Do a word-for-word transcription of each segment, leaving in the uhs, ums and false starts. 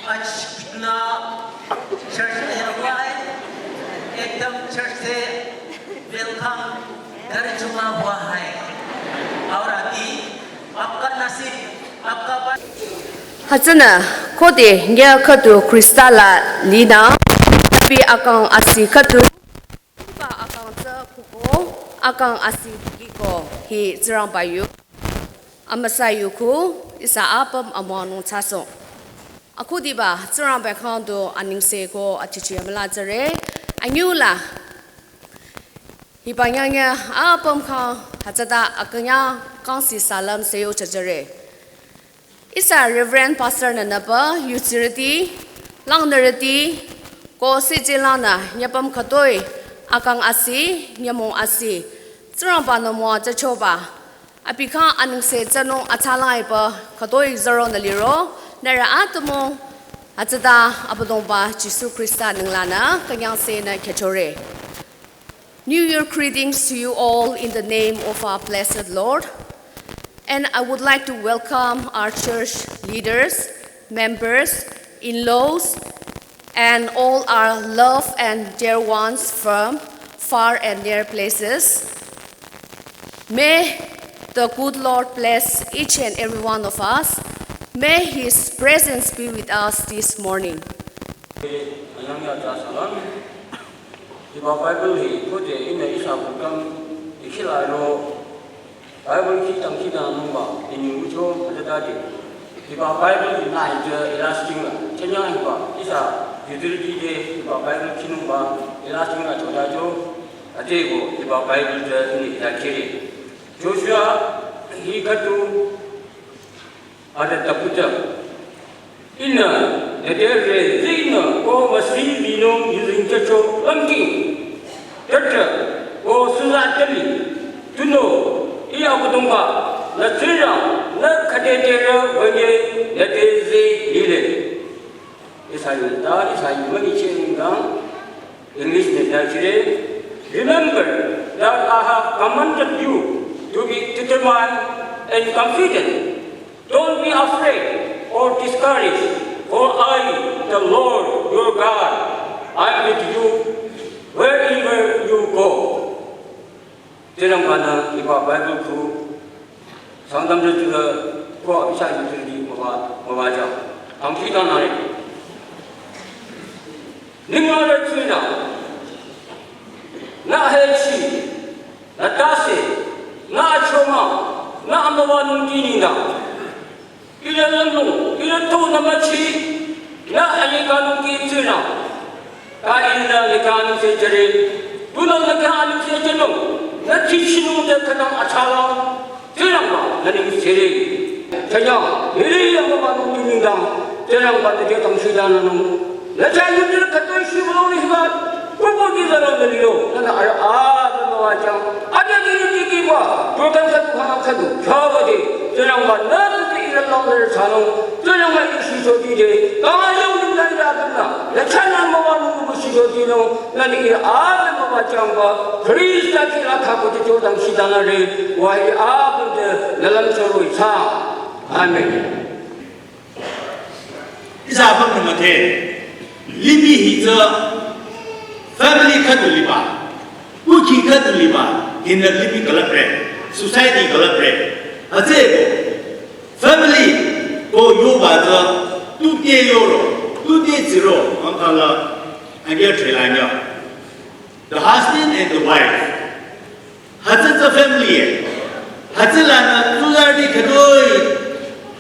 आज अपना चर्च में हुआ है, एकदम चर्च से वेलकम कर चुका हुआ है। और अभी आपका नसीब, आपका बा- Hütsünü, khode nge khüdu Krista la lina, tabi akang asi khüdu, hiba akang tsü kuko, akang asi kiko, hi Tsingrangba yu. Amüsa yu khu, ihsa apüm amüwanung thsaso. Akhudiba, Tsingrangba khyang du anengse ko achichi amüla tsüre, anyüla. Hiba nyangya apüm khyang hütsüta akünyang kangsi salam seyo chajüre. Ihsa Reverend Pastor nü nüpü, yudsirüti, langnürüti, ko sitsi langnü nyüpüm khütoi, akang asi, nyümong asi, Tsingrangba nü müwa tsüchoba. Abi khyang anengse tsünung atsalang ipü khütoi züronü liro, nührü atümung, hütsüta Abüdongba Jisu Krista nenglanü künyangsenü khyüchore. New Year greetings to you all in the name of our blessed Lord. And I would like to welcome our church leaders, members, in-laws, and all our loved and dear ones from far and near places. May the good Lord bless each and every one of us. May His presence be with us this morning. Anyang ya ta salam. Hiba Bible hi khode ihnü ihsa program ikhila ro Bible khi tang khi tang nungba ini ucho hütsütade. Hiba Bible hi nü hijü ila sting la. Chanyang hiba ihsa yudsirüti de hiba Bible khinungba ila sting la chodacho. Ateko hiba Bible de ini ila kiri. Joshua hi khüdu ada takuja. Ihnü, nüte re, zinü, ko masi linung yuzeng chacho lamki. Tete, ko sula tali, tunüo, iya Abüdongba, nü Tsingrang, nü khütete re, wünye, nüte zi lile. Ihsa yu ta, ihsa yu mani cheningang, English nü ta chire. Remember that I have commanded you to be determined and confident. Don't be afraid or discouraged, for I, the Lord your God, I am with you wherever you go. Tsingrangba-nü hiba Bible khu Sangtam rüchula ko ihsa yudsirüti müwa, müwajang. Angki tanare. Ningla rüchula. Nü hechi, nü tase, nü achoma, nü amüwanung kinina. Ila lanung, ila to nü müchi, nü alikanung ki Tsingrang. Ka ihnü likanung se jüre, tunüo likanung se jünung, nü tichinung de khütang achalang, Tsingrangba, nü ning sere. Chanyang, hiri yang ba nung ning dang, Tsingrangba nü de tang shi dan nung. Nü cha yu de khütoi shi bu nung ni ba, kubo ni da nung ni yo, nü nü ara a, nü nü wa chang. Ade ni ni ki ba, program khüdu khang khüdu, cha ba de, Tsingrangba nü de ila lang nü chanung, Tsingrangba yu shi so di de, kang ayong nung nü ila nü, nü cha nü müwanung bu shi so di nung, nü ni ila a nü müwajangba, Krista ki la kha ko de cho dang shi dan re, wa ila a bu de, nü lam cho ro cha. Amen. Ihsa apüm nü müdhe, limih hi tsü family khüdu liba, kukhi khüdu liba, hinü limih külüpre, society külüpre. Hütsüeko, family ko yoba tsü, tute yoro, tute tsiro, angkala, angya thela nya. The husband and the wife. Hütsü tsü family e. Hütsülanü tsuzarüti khütoi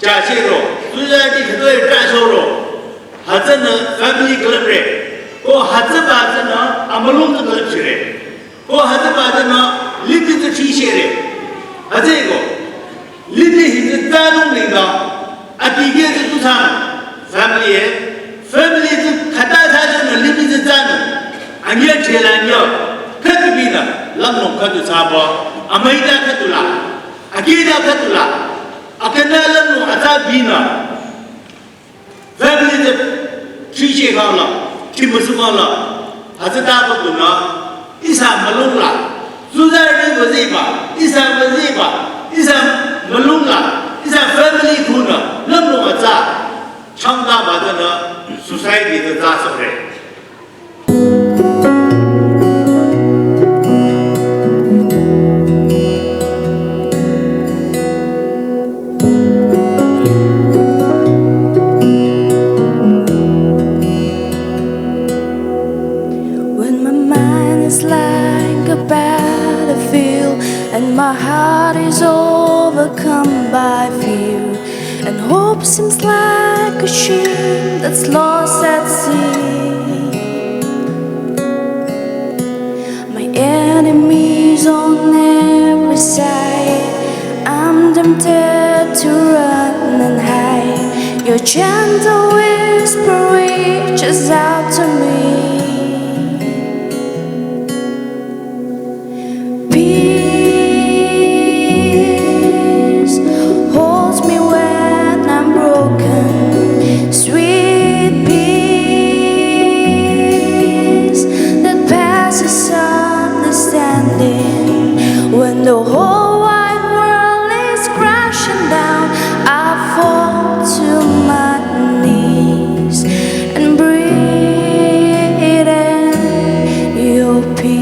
chachero, tsuzarüti khütoi trachoro. Hütsünü family külüpre. Ko hütsüba tsünü amülung tsü külüpchire. Ko hütsüba tsünü limih tsü thishere. Hütsüeko. Limih hi tsü tsanung nengdang, adikeh tsü tu sang, family e, family tsü khüta thsa tsünü limih tsü tsanung, anyüh chelanyo, khüdu binü, langnung khüdu thsaba, amüida khüdu la, akehda khüdu la, akhünü langnung atsa binü, family tsü thrisheh kangla, thimüsu kangla, hütsütaba tunü, ihsa mülungla, tsuzarüti wüziba, ihsa wüziba, ihsa mülungla, ihsa family khunü, langnung atsa, changtaba tsünü, Society te tsü sore. When my mind is like a battlefield and my heart is overcome by fear, and hope seems like a ship that's lost at sea. My enemies on every side, I'm tempted to run and hide. Your gentle whisper reaches out to me. Peace holds me when I'm broken. Sweet peace that passes understanding. When the whole wide world is crashing down, I fall to my knees and breathe in your peace.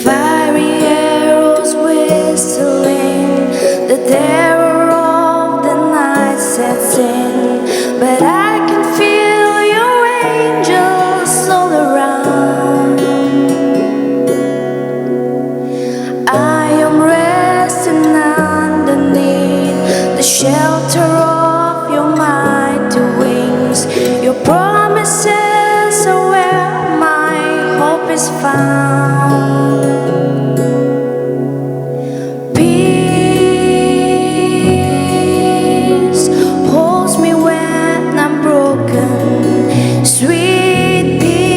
Fiery arrows whistling, the terror of the night sets in, but I can feel your angels all around. I am resting underneath the shelter of your mighty wings. Your promises are where my hope is found. Peace holds me when I'm broken. Sweet peace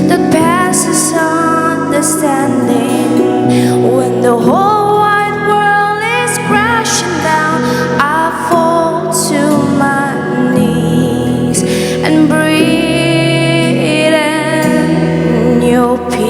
that passes understanding. When the whole wide world is crashing down, I fall to my knees and breathe in your peace.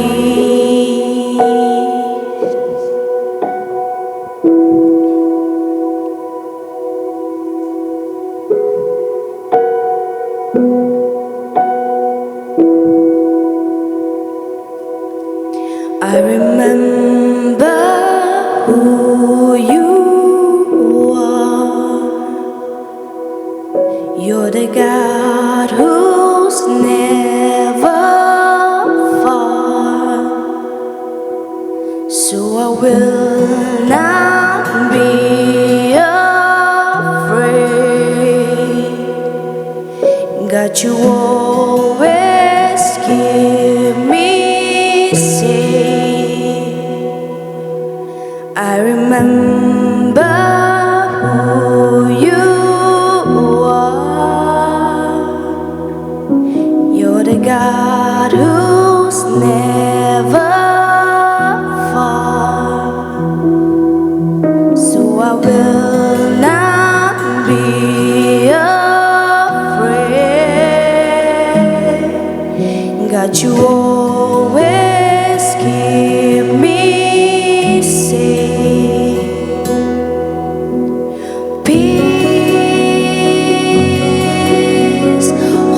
I remember who you are. You're the God who's never far. So I will not be afraid. God, you always keep me safe. I remember who you are. You're the God who's never far. So I will not be afraid. God, you always keep me safe. Peace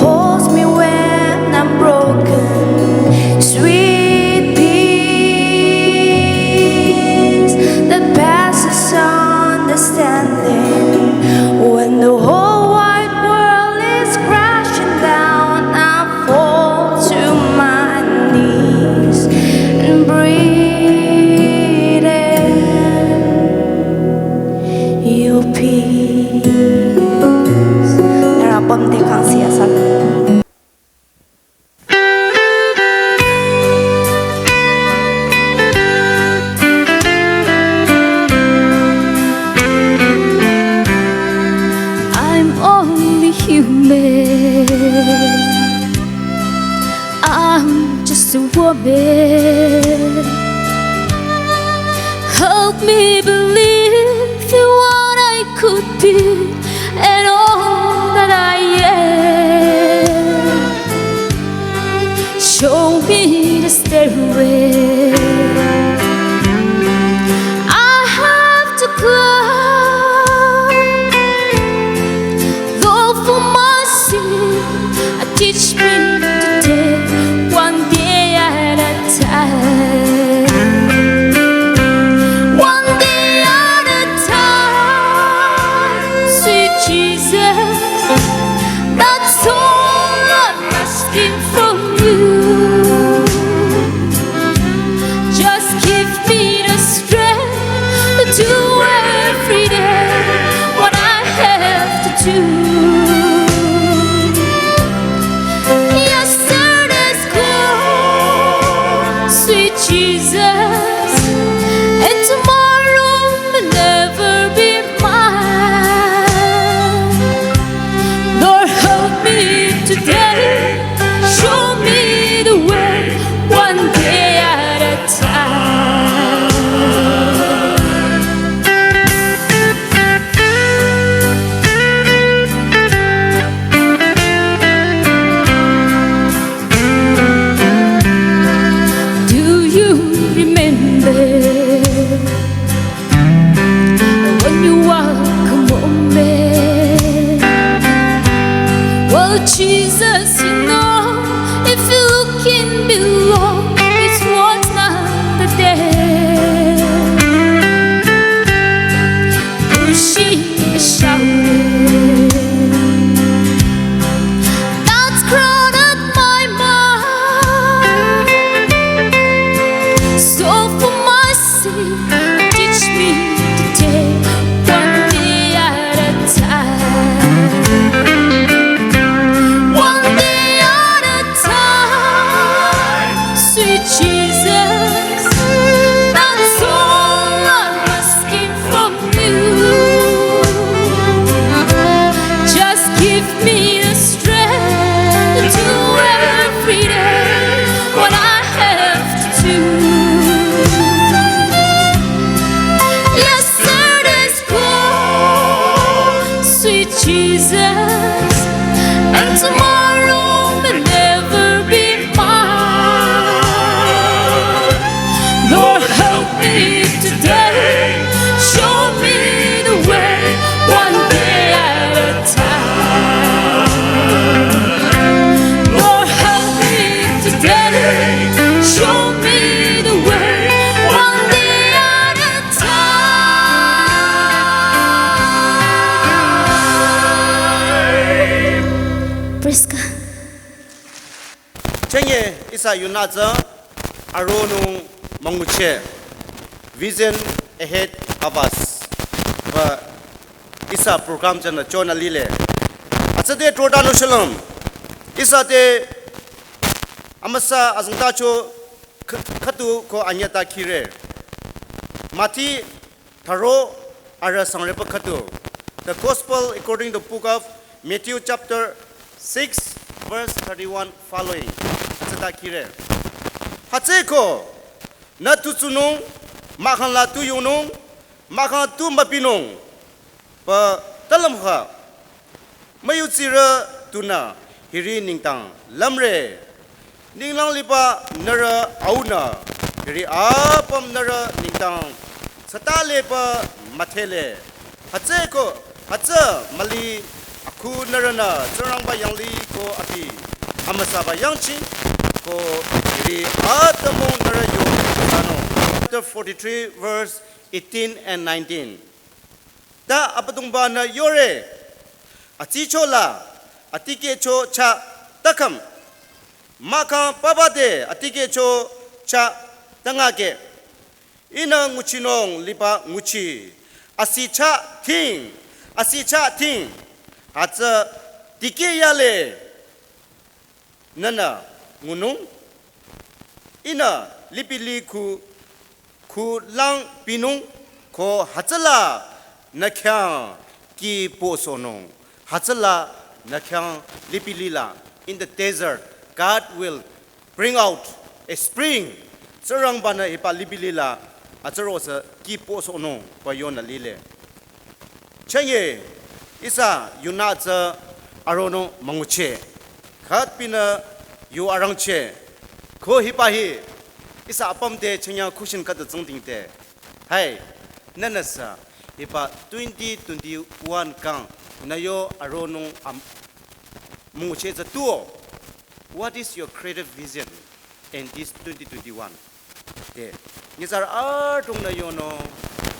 holds me when I'm broken. Sweet peace that passes understanding. When the whole wide world is crashing down, I fall to my knees and breathe in your peace. Nührü apüm te kangsi asang. I'm only human. I'm just a woman. Help me believe in what I could be and all do. Yesterday's gone, sweet Jesus, and tomorrow may never be mine. Lord, help me today, show me the way, one day at a time. Do you remember when you walk among me? Well, Jesus, you know, if you look in below, it was not the day. Pushing and shouting, that's crowded my mind. So for my sake, teach me today, one day at a time. One day at a time, sweet Jesus, that's all I'm asking from you. Just give me the strength to do every day what I have to do. Yesterday's gone, sweet Jesus, and tomorrow may never be mine. Lord, help me today, show me the way, one day at a time. Lord, help me today, show me the way, one day at a time. Praise God. Chünye ihsa yunü tsü aronung müngucheh, Vision Ahead of Us. Ba ihsa program tsünü chonü lile. Atsüde trota nü shalom. Ihsa te amüsa azengtacho kh-, khüdu ko anyüh ta khire. Mati tharo arüh sangreba khüdu. The Gospel according to book of Matthew chapter six verse thirty-one following. Atsüta khire. Hütsüeko, nü tu tsunung, mahkhang la tu yungnung, mahkhang tu mübinung. Pü talüm ha, müyutsirü tunü hiri nengdang lümre. Ninglang liba nührü aunü hiri apüm nührü nengdang tsüta leba müdhele. Hütsüeko, hütsü müli akhu nührünü Tsingrangba yanglih ko abi amüsaba yangching ko hiri atümung nührü yo sano. Chapter forty-three verse eighteen and nineteen. Ta Abüdongba-nü yore, atsicho la atikehcho chah takhüm, mahkhang papa te atikehcho chah tangakeh. Ihnü nguchinung liba nguchi, asi chah ting, asi chah ting, hütsü dikeh yale. Nühnü ngunung, ihnü lipilih khu, khu lang pinung ko hütsüla nü khyang kih posohnung, hütsüla nü khyang lipilih la. In the desert, God will bring out a spring. Tsingrangba-nü hiba lipilih la atsüro sü kih posohnung pü yonü lile. Chünye ihsa yunü tsü aronung müngucheh, khütbinü yu arangcheh. Ko hiba hi ihsa apüm te chünye question khüdu tsingdhingde. Hai, nühnü sü hiba twenty twenty-one kang nü yo aronung am-, müngucheh tsü tuo. What is your creative vision in this twenty twenty-one? Te, nyitsarü adrongnü yonung,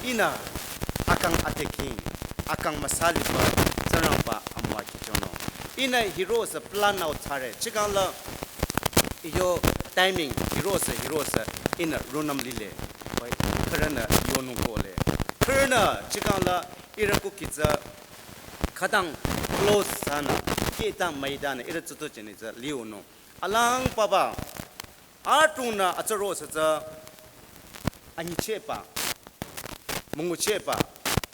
ihnü akang ateking, akang müsa liba Tsingrangba amüwa kihchonung. Ihnü hiro sü plan out thsare, chikang la iyo timing, hiro sü, hiro sü, ihnü rungnüm lile. Wai, khürünü yonung kohle. Khürünü chikang la ihrü kukhi tsü khütang close thsanü, keta müitanü, ihrü tsüto jeni tsü liunung. Alang papa, atungnü atsüro sü tsü, anyichehba, münguchehba,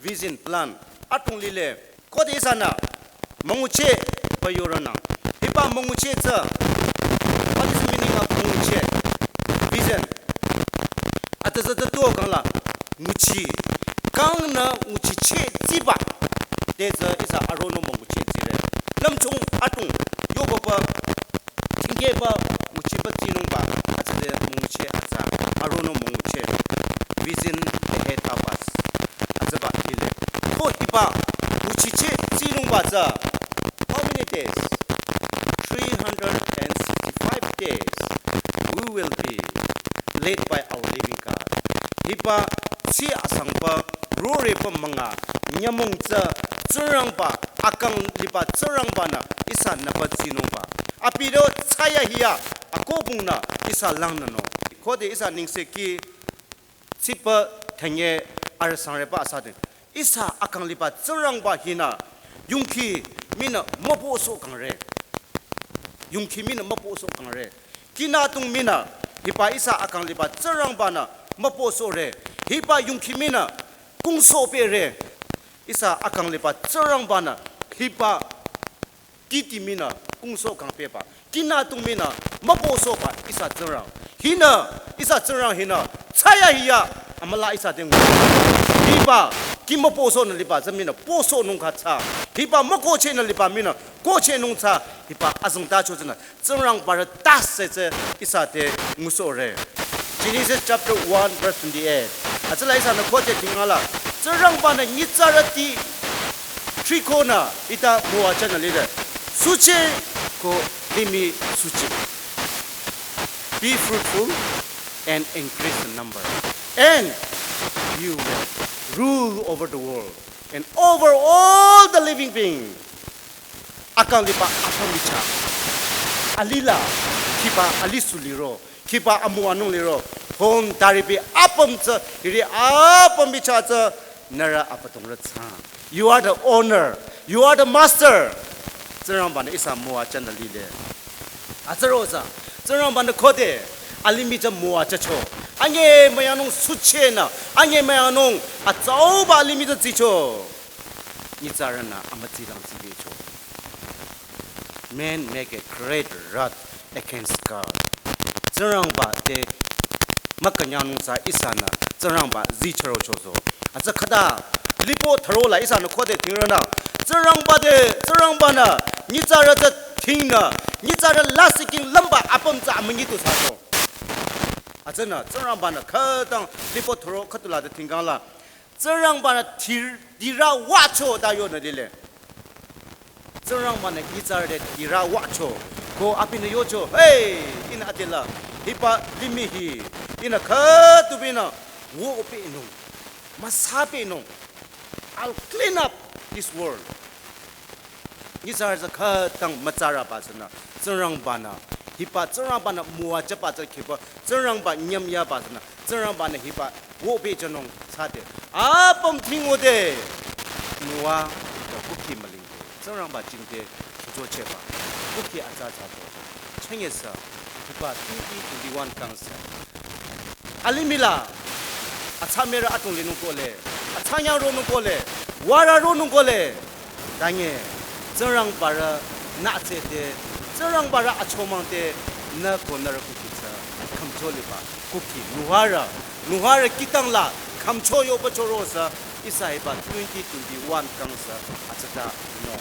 vision, plan, atung lile, khode ihsanü, münguchehba yoronang. Hiba müngucheh tsü, what is the meaning of müngucheh? Vision. Ata tsü tuo kangla, nguchi. Kangnü nguchicheh tsiba. Te tsü ihsa aronung müngucheh tsire. Lümchung atung, yokoba, tingkehba, nguchiba tsinungba, atsüde müngucheh atsa, aronung müngucheh. Vision ahead of us. Atsüba lile. Ko hiba, nguchicheh tsinungba tsü, how many days? Three hundred and sixty-five days we will be led by our living God. Hiba tsi asangba roreba münga nyümong tsü Tsingrangba akang liba Tsingrangbanü ihsa nüba tsinungba. Abi do thsayahiya akobungnü ihsa langnünung. Khode ihsa nengsekhi tsiba thanye arüh sangreba asade. Ihsa akang liba Tsingrangba hinü yongki minü mübosoh kangre. Yongki minü mübosoh kangre. Kinatung minü hiba ihsa akang liba Tsingrangbanü mübosohre. Hiba yongki minü kungsohpehre. Ihsa akang liba Tsingrangbanü hiba kiti minü kungsoh kangpehba. Kinatung minü mübosohba ihsa Tsingrang. Hinü, ihsa Tsingrang hinü, thsayahiya, amüla ihsa dengu. Hiba, kih mübosohnü liba, tsü minü, bosohnung kha tsü. Hiba, mükohchehnü liba minü, kohchehnung tsü. Hiba, azong tacho tsünü, Tsingrangbarü tase tsü, ihsa te ngusohre. Genesis chapter one verse twenty-eight. Atsüla ihsanü khode tingala. Tsingrangbanü nyitsarüti trikonü ita müwajünü lile. Suche ko limih suche. Be fruitful and increase in number. And you will rule over the world and over all the living beings. Akang liba apüm michah. Alila, hiba alisu liro, hiba amüwanung liro, hon taripi apüm tsü, hiri apüm michah tsü, nührü abüdongrü tsang. You are the owner, you are the master. Tsingrangbanü ihsa müwajünü lile. Atsüro tsü, Tsingrangbanü khode, alimih tsü müwajücho. Anyemüyangnung suchenü, anyemüyangnung, atsauba alimih tsü tsicho. Nyitsarünü amütsilang tsibicho. Men make a great wrath against God. Tsingrangba te mükünyangnung tsü ihsanü Tsingrangba zichürochozo. Atsü khüta lipo thürola ihsanü khode tingronü. Tsingrangba te, Tsingrangbanü nyitsarü te tingnü, nyitsarü lasih king lümba apüm tsü amünyi tu thsacho. Atsünü Tsingrangbanü khütang lipo thüro khütula te tingkangla. Tsingrangbanü tir-, tirü wücho ta yonü lile. Tsingrangbanü nyitsarü te tirü wücho. Ko abinü yocho. Hey, ihnü adela. Hiba limih hi. Ihnü khütubinü. Wüpehnung. Müsapehnung. I'll clean up this world. Nyitsarü tsü khütang mütsarüba tsünü, Tsingrangbanü, hiba Tsingrangbanü müwajüba tsü khiba, Tsingrangba nyümyaba tsünü, Tsingrangbanü hiba wüpehjünung thsade. Apüm tingode, Noah, kukhi mülingde, Tsingrangba jingte, khujochehba, kukhi atsa atsa to, chünye sü, hiba twenty twenty-one kang sü. Alimih la, atsa mera atung linung kohle, atsa nyang ronung kohle, wara ronung kohle. Tanye, Tsingrangbarü nütsü te, Tsingrangbarü achomang te, nü ko nührü kukhi tsü, khümcho liba, kukhi, Noah rü, Noah rü kihtang la, khümcho yoba choro sü, ihsa hiba twenty twenty-one kang sü, atsata, no.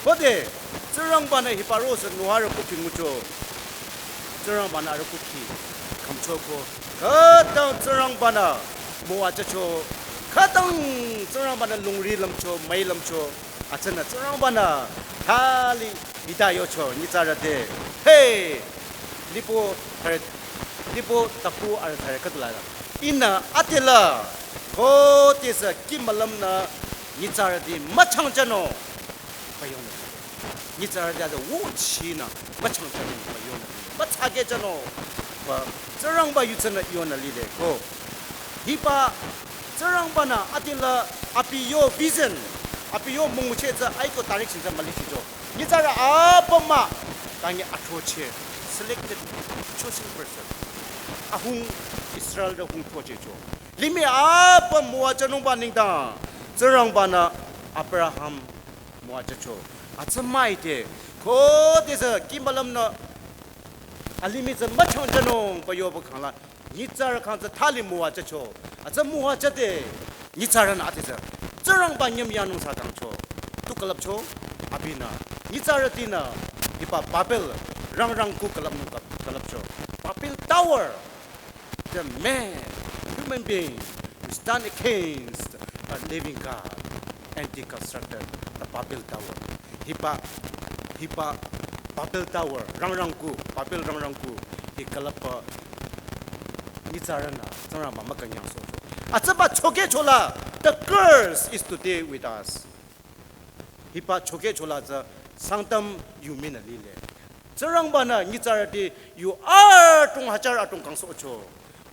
Khode, Tsingrangbanü hiba ro sü Noah rü kukhi ngucho. Tsingrangbanü arüh kukhi khümchoko. Khütang Tsingrangbanü müwajücho. Khütang Tsingrangbanü lungri lümcho, müi lümcho. Atsünü Tsingrangbanü thali hita yocho nyitsarü te. Hey! Lipo thare, lipo tapu arüh thare khütula. Ihnü adela. Khode sü kih mülümnü nyitsarüti müchangjünung. Payonü. Nyitsarüti ade wüchinü müchangjünung payonü. Müthsakehjünung. Ba Tsingrangba yu tsünü yonü lile ko. Hiba Tsingrangbanü adela abi yo vision. Abi yo müngucheh tsü aiko direction tsü mülichicho. Nyitsarü apüm mah. Tangi athrocheh. Selected, chosen person. Ahung Israel te hung throchehcho. Limih apüm müwajünungba nengdang Tsingrangba-nü Abraham müwajücho. Atsü müite, khodesü kimbalam nü alimih tsü müchangjünungba yoba khangla, nyitsarü khyang tsü thali müwajücho. Atsü müwajüde, nyitsarünü adesü Tsingrangba nyümyangnung thsa kangcho. Tu külüpcho, abinü, nyitsarütinü, hiba Babel rangrangku külüpnung külüp-, külüpcho. Babel Tower. The man, human being, who stand against a living God and deconstructed the Babel Tower. Hiba, hiba Babel Tower, rangrangku, Babel rangrangku, hi külüpba nyitsarünü, Tsingrangba mükünyangsohcho. Atsüba chokehchola, the curse is today with us. Hiba chokehchola tsü Sangtam yu minü lile. Tsingrangba-nü nyitsarüti yu atung hajar atung kangsohcho.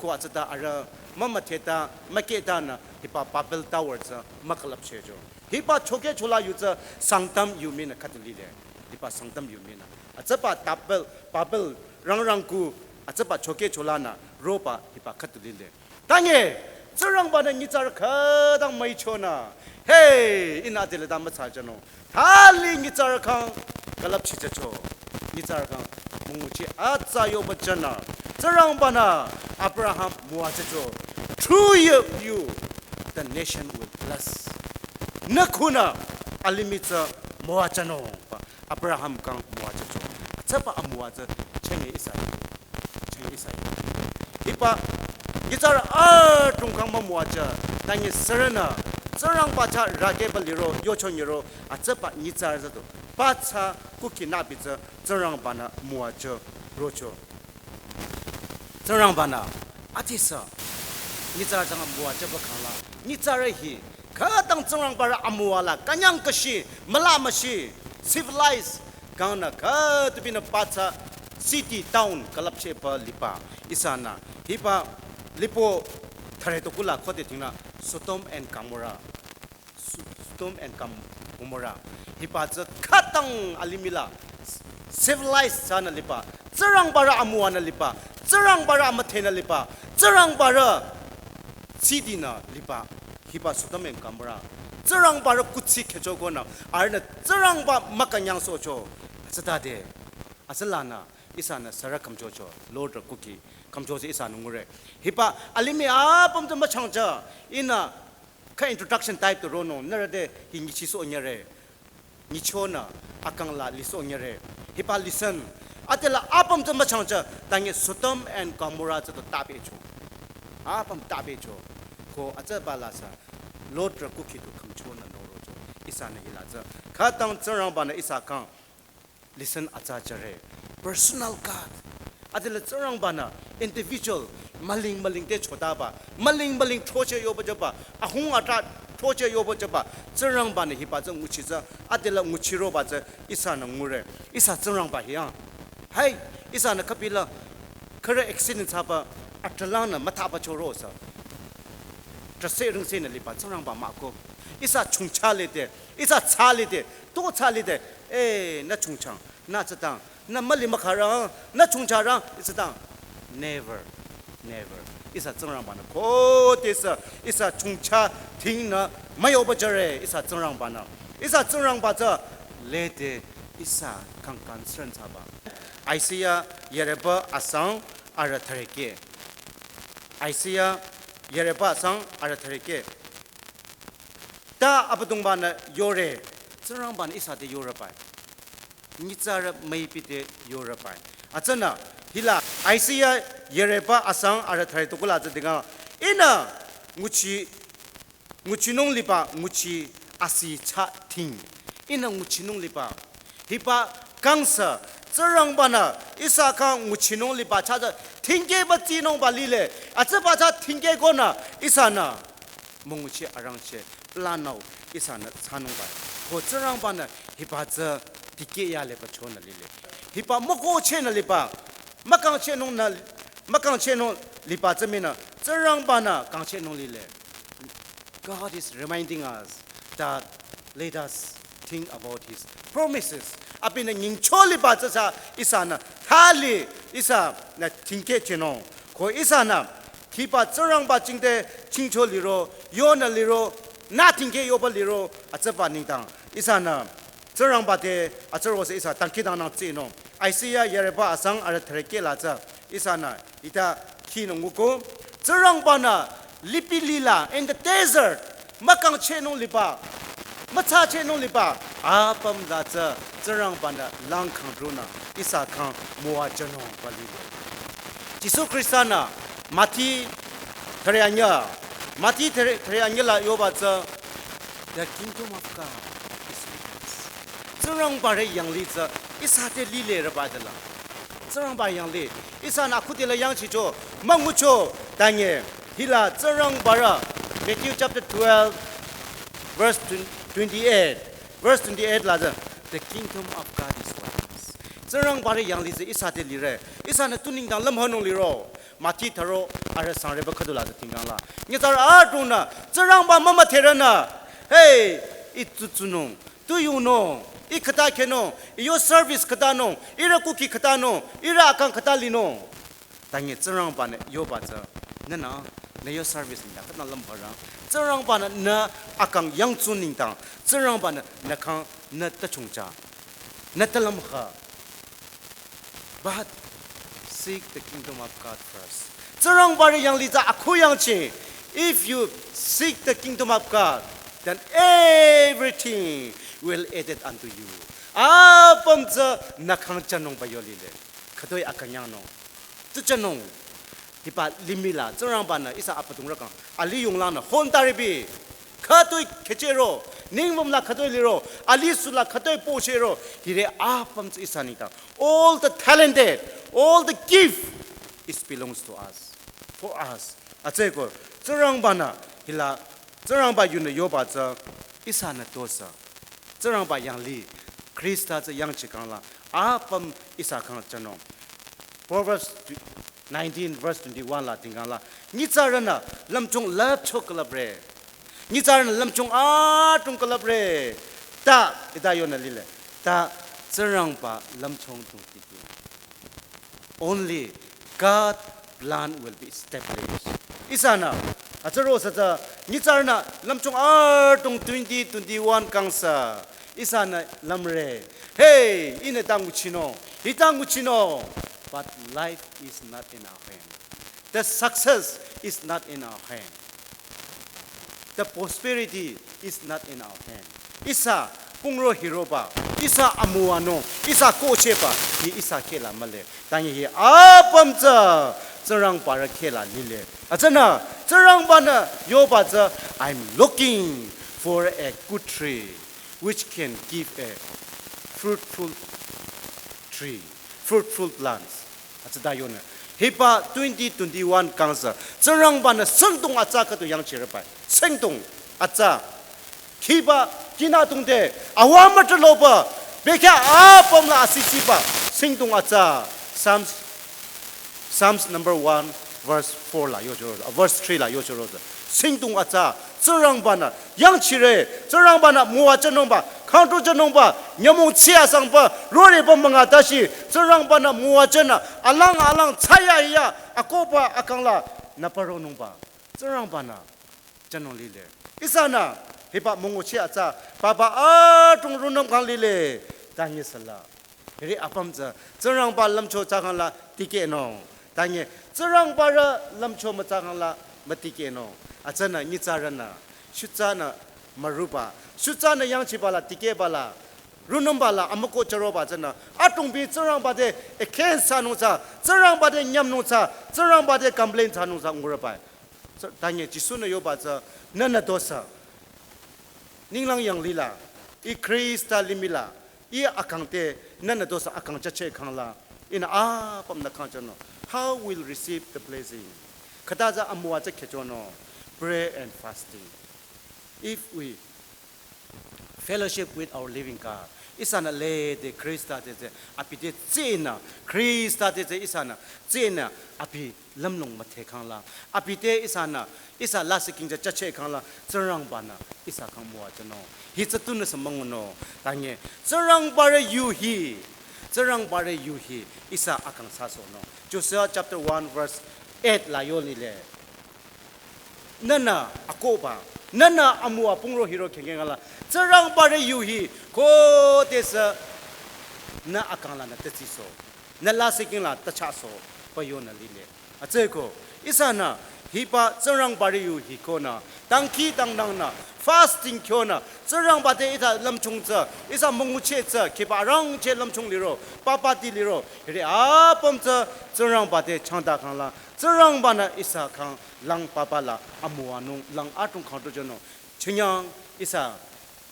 Ko atsüta arüh mümüdheta mükehtanü hiba Babel Tower tsü mükülüpchehcho. Hiba chokehchola yu tsü Sangtam yu minü khüdu lile. Hiba Sangtam yu minü. Atsüba Babel, Babel rangrangku atsüba chokehcholanü roba hiba khüdu lile. Tangi, Tsingrangba-nü nyitsarü khütang müichonü. Hey, ihnü adela ta müthsajünung. Thali nyitsarü khyang külüpchijücho. Nyitsarü khyang müngucheh atsa yoba jünü. Tsingrangba-nü Abraham müwajücho. Through you, you, the nation will bless. Nü khunü alimih tsü müwajünungba. Abraham khyang müwajücho. Atsüba amüwa tsü chenge ihsa. Chenge ihsa. Hiba nyitsarü atung khyang mümüwajü. Tangi sürünü Tsingrangba chah rakehba liro, yochonyiro, atsüba nyitsarü tsü tu. Ba tsü kukhi nübi tsü Tsingrangba-nü müwajü rocho. Tsingrangba-nü adesü nyitsarü tsü amüwajüba khangla, nyitsarü hi khütang Tsingrangba-rü amüwa la künyang kashi, müla müshi, civilized, kangnü khütubinü ba tsü city, town külüpchehba liba ihsanü. Hiba lipo thüre tokula khode dhingnü Sodom and Gomorrah. Su-, Sodom and Gom-, Gomorrah. Hiba tsü khütang alimih la civilized thsanü liba, Tsingrangba-rü amüwanü liba, Tsingrangba-rü amüdhenü liba, Tsingrangba-rü city nü liba. Hiba Sodom and Gomorrah. Tsingrangba-rü kuthsi khehcho konü, arühnü Tsingrangba mükünyangsohcho. Atsütade, atsülanü ihsanü sürü khümchocho, Lot-rü kukhi khümcho tsü ihsanü ngure. Hiba alimih apüm tsü müchangcha, ihnü kha introduction type tu ronung, nührü te hi nyichisoh nyire. Nyichonü akang la lisoh nyire. Hiba lesson. Adela apüm tsü müchangcha, tangi Sodom and Gomorrah tsü tu tabecho. Apüm tabecho. Ko atsüba la sü, Lot-rü kukhi tu khümchonü norocho. Ihsanü hila tsü. Khütang Tsingrangba-nü ihsa khyang lesson atsa jüre. Personal God. Adela Tsingrangba-nü individual, müling müling te chotaba, müling müling throcheh yoba jüba, ahung atra throcheh yoba jüba, Tsingrangba-nü hiba tsü nguchi tsü, adela nguchiroba tsü ihsanü ngure. Ihsa Tsingrangba hi yang. Hai, ihsanü khüpila, khürü accident thsaba, atralanü müthaba choro sü. Trase ringsenü liba Tsingrangba mah ko. Ihsa chongcha lide, ihsa thsa lide, to thsa lide, eh, nü chongchang, nü tsütang, nü müli mükharang, nü chongcharang, tsütang. Never, never. Ihsa Tsingrangba-nü khodesü, ihsa chongcha dhingnü müyoba jüre, ihsa Tsingrangba-nü. Ihsa Tsingrangba tsü lede, ihsa khyang concern thsaba. Isaiah yereba asang arüh thürükeh. Isaiah yereba asang arüh thürükeh. Ta Abüdongba-nü yore, Tsingrangba-nü ihsa te yore bai. Nyitsarü müipi te yore bai. Atsünü, hila, Isaiah yereba asang arüh thüre tokula tsü dinga, ihnü nguchi, nguchinung liba nguchi asi chah dhing. Ihnü nguchinung liba. Hiba kangsa, Tsingrangba-nü ihsa khyang nguchinung liba chah tsü dhingkehba tsinungba lile. Atsüba chah dhingkeh konü ihsanü müngucheh arangcheh planü ihsanü thsanungba. Ko Tsingrangba-nü hiba tsü dikeh yaleba chonü lile. Hiba mükohchehnü liba, mükangchehnungnü, mükangchehnung liba tsü minü Tsingrangba-nü kangchehnung lile. God is reminding us that Let us think about his promises. Abinü nyingcho liba tsü sa ihsanü thali ihsanü thingkeh chinung. Ko ihsanü thiba Tsingrangba jingte chingcho liro, yonü liro, nü thingkeh yoba liro, atsüba nengdang ihsanü Tsingrangba te atsüro se ihsa dangkhidangnang tsinung. Isaiah yareba asang arüh thürekeh la tsü ihsanü hita khinung nguko. Tsingrangba-nü lipi lila in the desert, mükangchehnung liba, mütsachehnung liba, apüm la tsü Tsingrangba-nü lang kangdronü ihsa khyang müwajünung ba lile. Jisu Khrista-nü Mati thüre anyüh, Mati thüre, thüre anyüh la yoba tsü, "The kingdom of God is within us." Tsingrangba-rü yanglih tsü ihsa te lile rüba de la. Tsingrangba yanglih. Ihsanü akhude la yangchicho, müngucho, tanye. Hila Tsingrangba-rü, Matthew chapter twelve, verse twenty-eight. Verse twenty-eight la tsü, "The kingdom of God is within us." Tsingrangba-rü yanglih tsü ihsa te lire. Ihsanü tu nengdang lümhanung liro. Mati thüro arüh sangreba khüdu la tsü tingkang la. Nyitsarü adrongnü, Tsingrangba mümüdherünü, "Hey, ih tu tsunung, tu yunung, ih khüta khenung, ih yo service khütanung, ihrü kukhi khütanung, ihrü akang khüta linung." Tanye Tsingrangba-nü yoba tsü, "Nühnü, nü yo service nü khüta lümbarang." Tsingrangba-nü nü akang yangtsu nengdang, Tsingrangba-nü nü khyang nü tachungcha, nü talümha. But seek the kingdom of God first. Tsingrangba-rü yanglih tsü akhu yangchi. If you seek the kingdom of God, then everything will added unto you. Apüm tsü nü khyang jünungba yo lile. Khütoi akang yangnung. Tu jünung. Hiba limih la, Tsingrangba-nü ihsa abüdongrü khyang alih yonglangnü hon taribi. Khütoi khechehro, ningwüm la khütoi liro, alih sü la khütoi pochehro, hiri apüm tsü ihsa nengdang. All the talented, all the gift, it belongs to us, for us. Atsüko, Tsingrangba-nü, hila, Tsingrangba yunü yoba tsü, ihsanü tosa. Tsingrangba yanglih, Khrista tsü yangchikhang la, apüm ihsa khyang jünung. Proverbs nineteen verse twenty-one la tingkang la, "Nyitsarünü lümchung lüpcho külüpre. Nyitsarünü lümchung adrong külüpre." Ta, hita yonü lile. Ta, Tsingrangba lümchung dong tikeh. Only God plan will be established. Ihsanü, atsüro sa tsü, nyitsarünü lümchung adrong twenty twenty-one kangsa. Ihsanü lümre. Hey, ihnü ta nguchinung. Hita nguchinung. But life is not in our hand. The success is not in our hand. The prosperity is not in our hand. Ihsa pungro hiroba, ihsa amüwanung, ihsa kohchehba, hi ihsa kheh la mühle. Tanye hi apüm tsü Tsingrangba-rü kheh la lile. Atsünü, Tsingrangba-nü yoba tsü, "I'm looking for a good tree which can give a fruitful tree, fruitful plants." Atsüta yonü. Hiba twenty twenty-one kangsa, Tsingrangba-nü singdong atsa khüdu yangchireba. Singdong atsa. Khiba, kinü dongte, awa mütrüloba, bekhyah apüm la asisiba, singdong atsa. Psalms, Psalms number one, verse four la yocho, uh, verse three la yocho. Singdong atsa, Tsingrangba-nü yangchire, Tsingrangba-nü müwajünungba, kangdrojünungba, nyümong tsü asangba, roreba münga tashi, Tsingrangba-nü müwajünü, alang alang tsaya ya, akohba akang la, nü paronungba, Tsingrangba-nü jünung lile. Ihsanü, hiba münguchi atsa, papa adrong rungnüm kang lile, tanye sala. Hiri apüm tsü, Tsingrangba lümcho thsakhang la tikehnung. Tanye, Tsingrangba-rü lümcho müthsakhang la mütikehnung. Atsünü nyitsarünü, shutsanü müruba, shutsanü yangchiba la tikehba la, rungnümba la amükoh chüroba tsünü, adrongbi Tsingrangba te against thsanung thsa, Tsingrangba te nyümnung thsa, Tsingrangba te complain thsanung thsa ngurüba. Tsü, tanye Jisu-nü yoba tsü, nühnü tosa. Ninglang yanglih la, ih Khrista limih la, ih akang te, nühnü tosa akang jüchehkhang la, ihnü apümnü khyang jünung. How will receive the blessing? Khüta tsü amüwa tsü khechonung, prayer and fasting. If we fellowship with our living God, Ihsanü lede Khrista te tsü abi te tsünü, Khrista te tsü ihsanü tsünü abi lümlong müdhe khangla, abi te ihsanü ihsa lasih khingcha chache khangla, Tsingrangbanü ihsa khyang müwajünung. Hi tsü tunüsü müngunung. Tanye, Tsingrangbarü yu hi, Tsingrangbarü yu hi ihsa akang thsasohnung. Joshua chapter one verse eight la yo lile. Nühnü akohba, nühnü amüwa pungro hiro khengkheng ala, Tsingrangbarü yu hi khodesü nü akang lanü tütsisoh, nü lasih khingla tüchasoh, pü yonü lile. Hütsüeko, ihsanü hiba Tsingrangbarü yu hi konü, dangkhidangnangnü, fasting kyonü, Tsingrangba te ihsa lümchung tsü, ihsa müngucheh tsü, khiba arangcheh lümchung liro, papati liro, hiri apüm tsü Tsingrangba te changta khangla, Tsingrangbanü ihsa khyang lang papa la amüwanung, lang atung khangtu jünung. Chinyang ihsa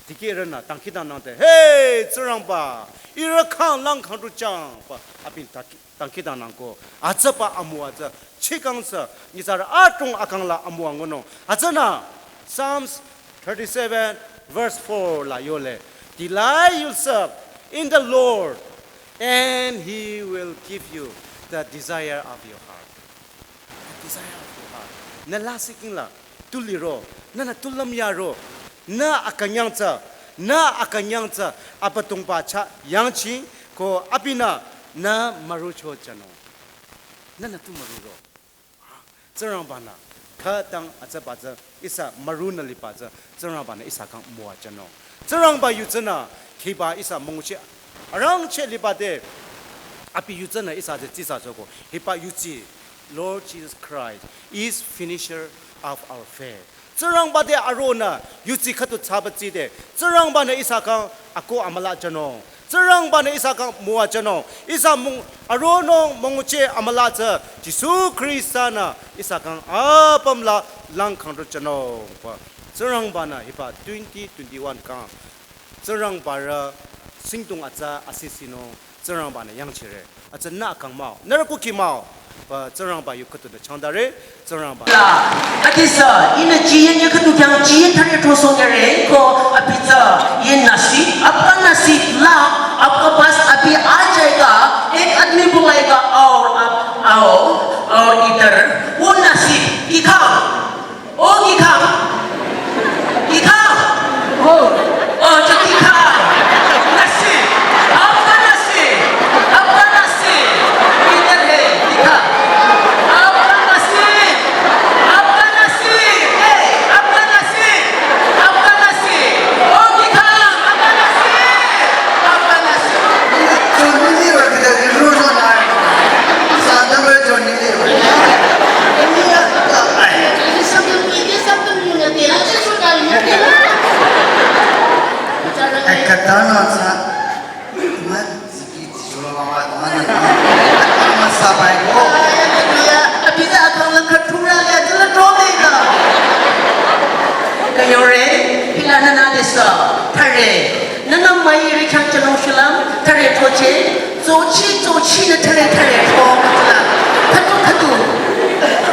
dikehrünü dangkhidangnangde, "Hey, Tsingrangba, ihrü khyang lang khangtu jang," pü abinü dangkhi-, dangkhidangnangko. Hütsüba amüwa tsü chikang sü nyitsarü atung akang la amüwa ngunung. Hütsünü Psalms thirty-seven verse four la yole, "Delight yourself in the Lord, and He will give you the desire of your heart." The desire of your heart. Nü lasih khingla tu liro, nühnü tu lümyaro, nü akünyang tsü, nü akünyang tsü Abüdongba chah yangching ko abinü nü mürucho jünung. Nühnü tu müruro. Tsingrangbanü khütang hütsüba tsü ihsa mürunü liba tsü Tsingrangbanü ihsa khyang müwajünung. Tsingrangba yu tsünü khiba ihsa müngucheh arangcheh liba te, abi yu tsünü ihsa te tsitsa tsoko. Hiba yutsi, Lord Jesus Christ is finisher of our faith. Tsingrangba te aronü yutsi khüdu thsaba tside, Tsingrangbanü ihsa khyang akoh amüla jünung. Tsingrangbanü ihsa khyang müwajünung. Ihsa mung aronung müngucheh amüla tsü Jisu Khrista-nü ihsa khyang apüm la lang khangtu jünung. Pü Tsingrangbanü hiba twenty twenty-one kang Tsingrangbarü singdong atsa asih sinung Tsingrangbanü yangchire. Hütsü nü akang mah-o, nührü kukhi mah-o, pü Tsingrangba yu khüdu nü changtare, Tsingrangba. Adesü, ihnü jiye nye khüdu khyang jiye thare throsoh nyare, ko abi tsü, ye nasib, aapka nasib la, aapka paas abhi aa jayega, ek aadmi bulayega, aur aap aao, aur idhar, wo nasib, dikha. O, dikha. Dikha. O, o, jo dikha. Nasib. Aapka nasib. Aapka nasib. Idhar hai. Dikha. Aapka nasib. Aapka nasib. Hey, aapka nasib. Aapka nasib. O, dikha. Aapka nasib. Aapka nasib. Johnny Lever kita di rojo na. Sana ba Johnny Lever. Ini ya, tak, ai. Ini sebelum, ini sebelum Ekatana sa, man, ziki, zula mama, man, man, man, sabai ko. Abi tsü akang la khatura le, tsü la tome ka. Kayore, hila nana desa, thare. Nana mai ri khyang chalong shulam, thare thoche. Tsochi, tsochi nü thare thare tho, khütula. Khütu, khütu.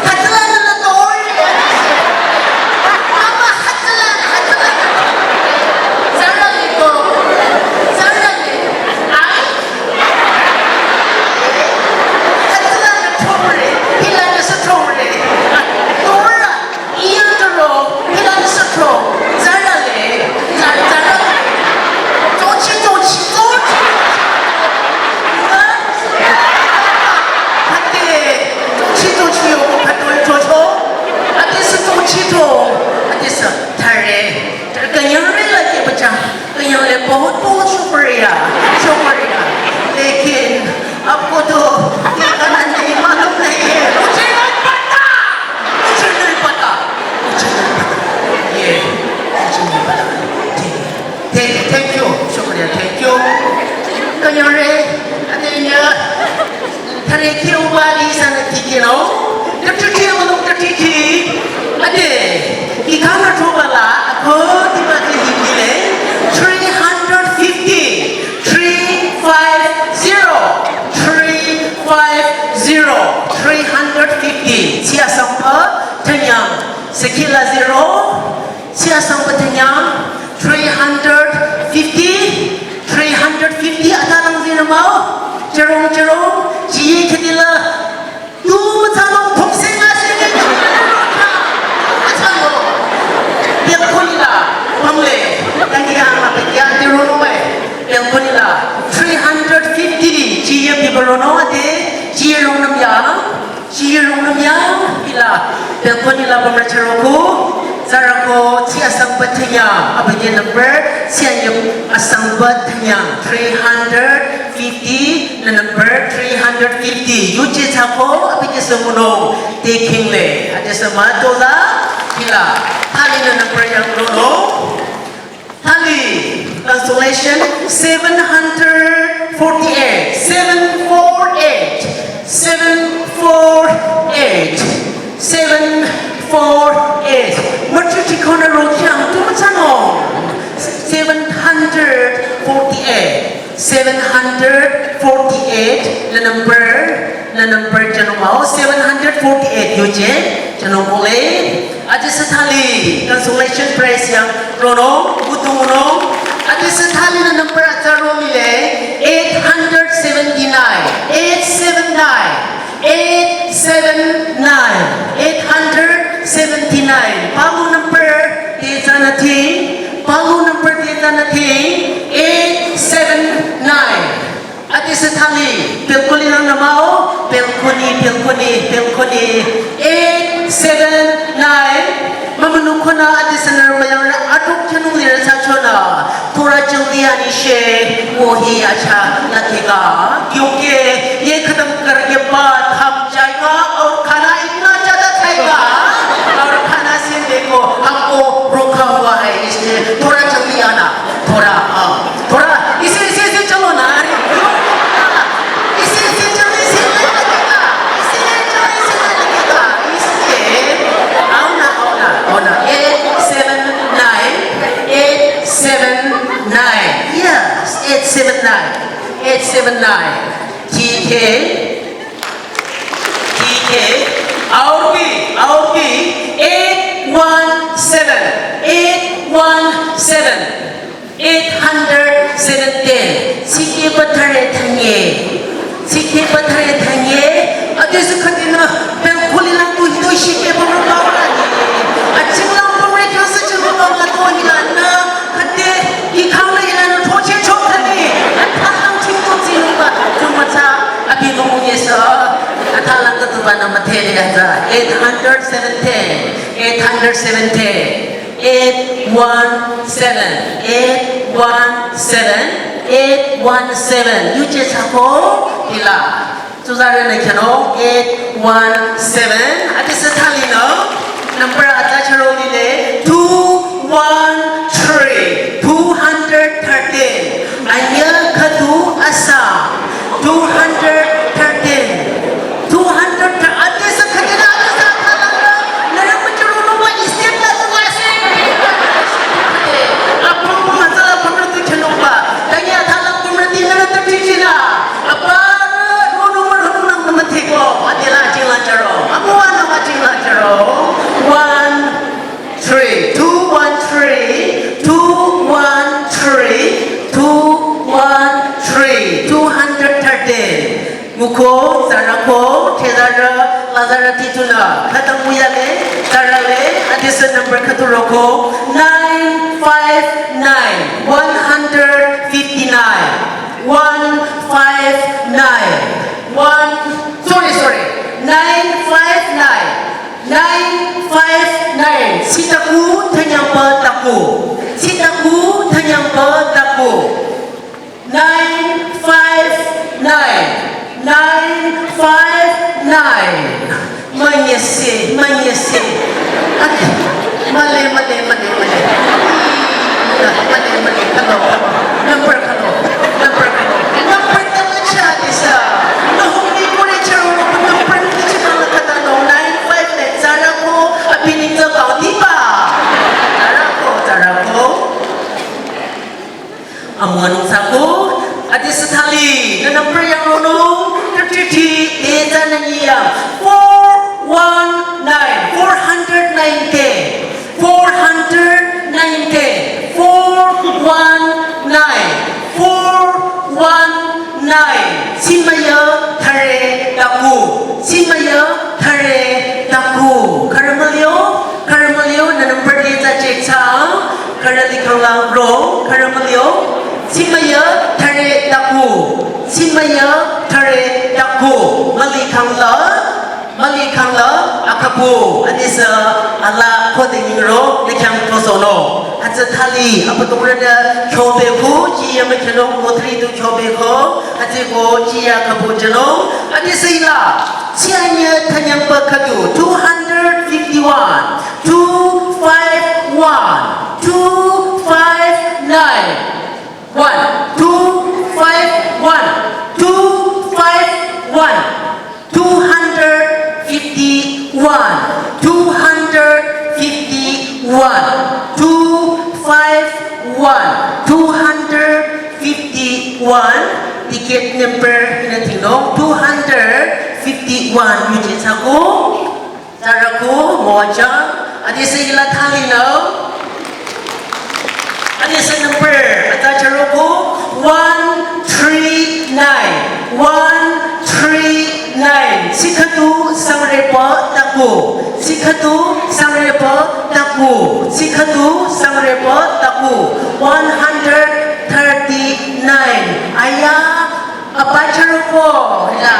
Khütula nü la tol. Mama khütula, khütula. Zara le ko. Zara le. Ai. Khütula nü thore. Hila nü sa thore. Tora. Iyang taro, hila nü sa tro, zara le, za-, zara le. Tochi, tochi, tochi. Ate, tochi, tochi, yo, ko, kato, tocho. Ate, sa tochi, to. Ate, sa, thare. Thare, kanyang re la ke bacha. Kanyang le bahut bahut shukriya, shukriya. Lekin, aapko to, ye kahani nahi malum nahi hai. Mujhe nahi pata. Mujhe nahi pata. Mujhe nahi pata. Ye, mujhe nahi pata. Theek hai, theek hai, thank you, shukriya, thank you. Kanyang re, ate ya, thare kyo bali sana tikino. Tatiti, tatiti. Ate, ikana thobala, ako tiba te hikile, three hundred fifty, three five zero, three five zero, three hundred fifty. Sia sampa, tanyang, sekila zero, sia sampa tanyang, three hundred fifty, three hundred Number charo ko, zara ko, chi asang ba thanya, abükyü number, chi anyüm asang ba thanya, three hundred fifty, nü number three hundred fifty. Yuje thsako, abükyü sü ngunung, te kingle, ade sü mah tola, hila, thali nü number yang rono. Thali, consolation, seven hundred forty-eight, seven four eight, seven four eight, seven four eight. Machu chikona rokyang, tumchano. Seven hundred forty-eight, seven hundred forty-eight, the number, the number, jano mao, seven hundred forty-eight, yuje, jano kole. Ade sü thali, consolation prize yang, rono, utunguno. Ade sü thali nü number atsa ro lile, eight hundred seventy-nine, eight seven nine, eight seven nine, eight hundred seventy-nine. Palu number, te zana thing, palu number, te zana thing, eight seven nine. Ade sü thali, pelkuli nang namao, pelkuni, pelkuni, pelkuni, eight seven nine. Mama nukona ade sü nü mayang atuk chanung lirü sa chona. Thora jaldi aani she, wo hi acha lagega. Kyunki ye khadam karke baad hum jayega aur khana itna zyada khayega. Aur khana se dekho, humko rukha hua hai, isliye thora jaldi aana. Thora, aa. थोड़ा इसे, इसे, इसे चलो ना, अरे, इसे, इसे चलो, इसे नहीं लगेगा, इसे नहीं चलो, इसे नहीं लगेगा, इसलिए, आओ ना, आओ ना, आओ ना, eight seven nine, eight seven nine, yes, eight seven nine, eight seven nine, ठीक है, ठीक है, और भी, और भी, eight one seven, eight one seven. Eight hundred seventeen. Sikhe pathare thanye. Sikhe pathare thanye. Ade sü khade nü pelkuli lang tu hito sikhe pamu pa ni. Aching lang pamu kya sa ching pa ma to hi la nü. Khade hi khang la ila nü thoche chok khade. Atha lang ching to ching pa. Chuma cha abi mo ye sa. Atha lang ka tu ba na mathe le ya za. Eight hundred seventeen. Eight hundred seventeen. Eight one seven, eight one seven, eight one seven. Yuje thsako, hila. Tsuzarü nü khyano, eight one seven. Ade sü thali nü. Number atsa charo lile, two one three, two hundred thirteen. Anyüh khüdu asa, two hundred thirteen. Two hundred thir-, ade sü khüdu la, ade sü khüdu la, nührü müchürü nungba step la tu wa se. Apüm mütsa la pümrü tu chünungba. Tanya thala pümrü ti nührü tu chichila. Apa nü nungba nung nang nang thiko. Ade la ching la charo. Amu wa nang ching la charo. One, three, two one three, two one three, two one three, two hundred thirteen. Nguko, zarako, thezarü, lazarü tituna, khüta nguyale, zarale, ade sü number khüdu roko, nine five nine, one hundred fifty-nine, one five nine, one, sorry, sorry, nine five nine. Nine five nine. Sitaku thanyangpa taku. Sitaku thanyangpa taku. Nine five nine. Nine five nine. Manyese, manyese. Male, male, male, male. Male, male, khülo, khülo. Number khülo. Number khülo. Number tala cha disa. Nü hungni kore charo number ni chikang la khüta no. Nine five nine. Zarako, abi nengdang bangdiba. Zarako, zarako. Amu anung thsako, ade sü thali, nü number yang ronung, thirty-three, eza nü yang, four one nine, four hundred nineteen, four hundred nineteen, four one nine, four one nine, simaya thare taku, simaya thare taku, khürü mülio, khürü mülio, nü number eza check thsa, khürü likhang lang ro, khürü mülio, simaya thare taku, simaya thare taku, mülikhang la, Mali khangla akhapu, anisü ala khode ningro, ne khyang tosono. Hütsü thali, apatungrünü kyobe ku, chi yama khyano, kotri tu kyobe ko, hütsü ko, chi ya khapu jano, anisü ila, chi anya thanyang pa khatu, two hundred fifty-one, two five one, two five nine. One, two, five, one, two, five, one, two hundred fifty-one, two hundred fifty-one, two five one, two hundred fifty-one, ticket number ina tingno, two hundred fifty-one, yuje tsako. Taraku, moja, adise ila thalinü. Adise number, ata charoku, one three nine, one three nine. Sikhatu sangrepa taku, sikhatu sangrepa taku, sikhatu sangrepa taku, one hundred thirty-nine. Aya, Apa charo ko, ila.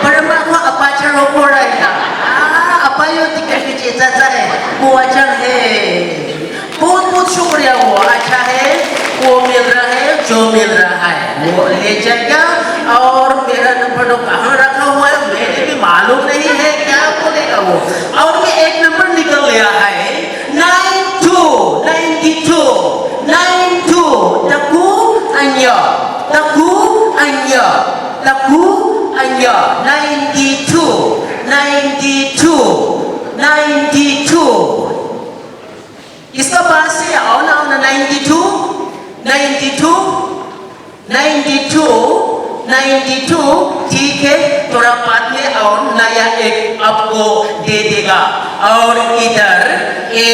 Parama ko apa charo ko ra ila. Ah, apa yo ticket biche tsatsa hai. Ko achang hai. बहुत बहुत शुक्रिया, वो अच्छा है, वो मिल रहा है, जो मिल रहा है वो ले जाएगा। और मेरा नंबर तो कहाँ रखा हुआ है, मैंने भी मालूम नहीं है, क्या बोलेगा वो। और मैं एक नंबर निकल गया है, nine two, ninety two, nine two, taku anya, taku anya, taku anya, ninety two, ninety two, ninety two. इसका पास से आओ ना, आओ ना, ninety two, ninety two, ninety two, ninety two, ठीक है, थोड़ा बाद में आओ, नया एक आपको दे देगा। और इधर, ए,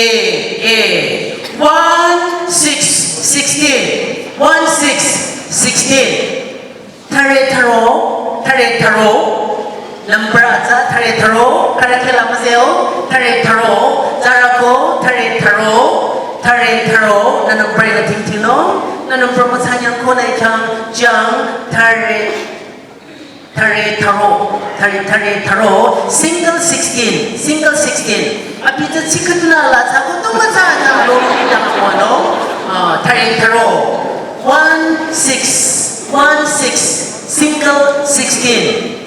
ए, one six sixteen, one six sixteen. Thare tharo, thare tharo. Number atsa thare tharo, kare khela mazeo, thare tharo, zarako, thare tharo, thare tharo, na number ina tingtingno, na number mo tsanyang ko na ikhang, jang, thare, thare tharo, thare, thare tharo, single sixteen, single sixteen. Abi tsü tsikatuna la tsako tu matsa na lo ni na ko no, ah, thare tharo, one six, one six, single sixteen.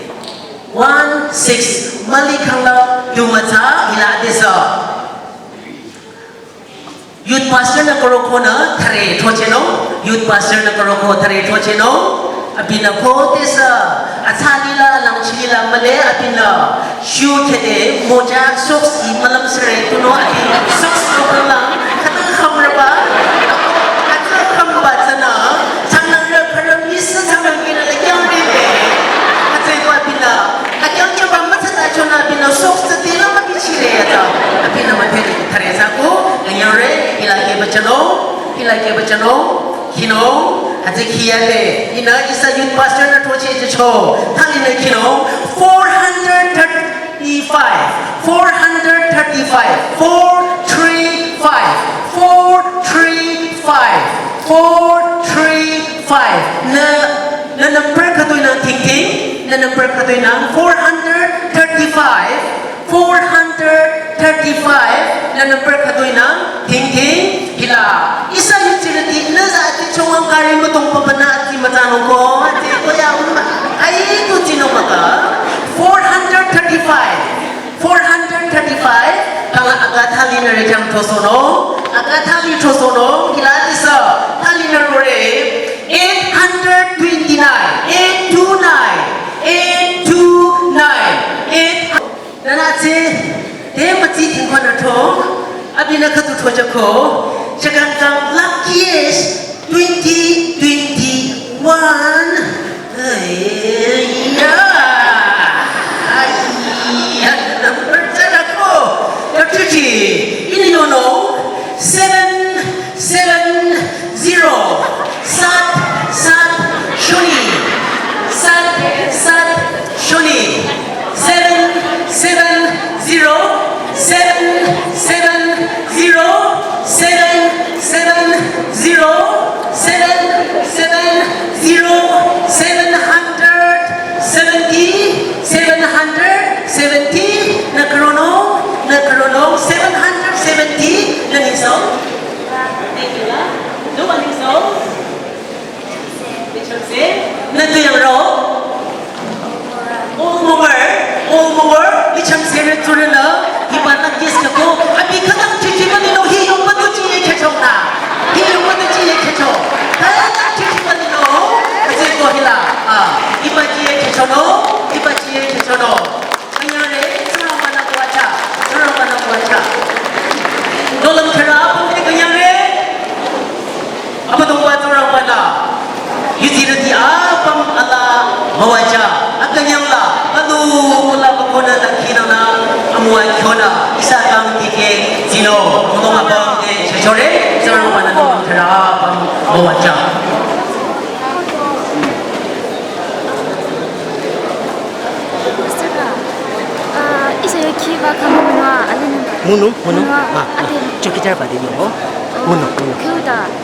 One six, mali khangla yu matsa ila desa. Youth pastor na koro ko na thare thocheno, youth pastor na koro ko thare thocheno. Abinü ko desa, atsa lila, lang chilila male, abinü shoe khede, moja, socks i malam sere, tuno abi socks ko lang, kata khamraba, kata khamba tsana, tsana ra khara miss tsana mina la kyang ri le. Atse ko abinü, akyang kyang ba matsa ta chona abinü socks ta tela ma bichi le ya ta. Abinü ma thare, thare sa ko, anyang re, ila ke bachano, ila ke bachano, kino, atse kia le, ina isa youth pastor na thoche je cho, thali na kino, four hundred thirty-five, four hundred thirty-five, four three five, four three five, four three five. Na, na number khatu ina ting ting, na number khatu ina four hundred thirty-five, four hundred thirty-five, na number khatu ina ting ting, hila. Isa yu chirati, na za ati chongang kari matong papa na ati matano ko, ati ko ya, um, ai tu tino maka, four hundred thirty-five, four hundred thirty-five, kala aga thali na rejang thosono, aga thali thosono, hila isa, thali na rore, eight hundred twenty-nine, eight two nine, eight two nine, eight. Nana tse, te matsi tingkwa na tho, abinü khatu tho jako, chakang kang luckiest twenty twenty-one. Ai, ya. Ai, ya, number tsara ko. Katuji, ini yono, seven seven zero, sat sat shuni, sat sat shuni, seven seven zero, seven seven zero, seven seven zero, seven Changse, nü tu yang ro? Ol Mongor, Ol Mongor, Lichamserü tsurünü, hiba nü case khyako, abi khütang chichi manino, hi yongba tu chiye khechong na. Hi yongba tu chiye khechong. Khütang chichi manino, kasi ko hila. Ah, hiba chiye khechono, hiba chiye khechono. Kanyare, Tsingrangba nü kuacha, Tsingrangba nü kuacha. Nohlüm khera, pamte kanyare. Abüdongba Tsingrangba nü, yuzirüti apüm ala müwajü, akünyang la, adu kula bakona da kinana, amüwa kyona, ihsa kang tike, zino, mama bang te, shashore, Tsingrangba nü, kera apüm müwajü. Ah, isa yo kiba kamu nua, alin. Munu, munu. Munu, ah, ah, ate. Chowkidar ba de no. Munu, munu. Kuda.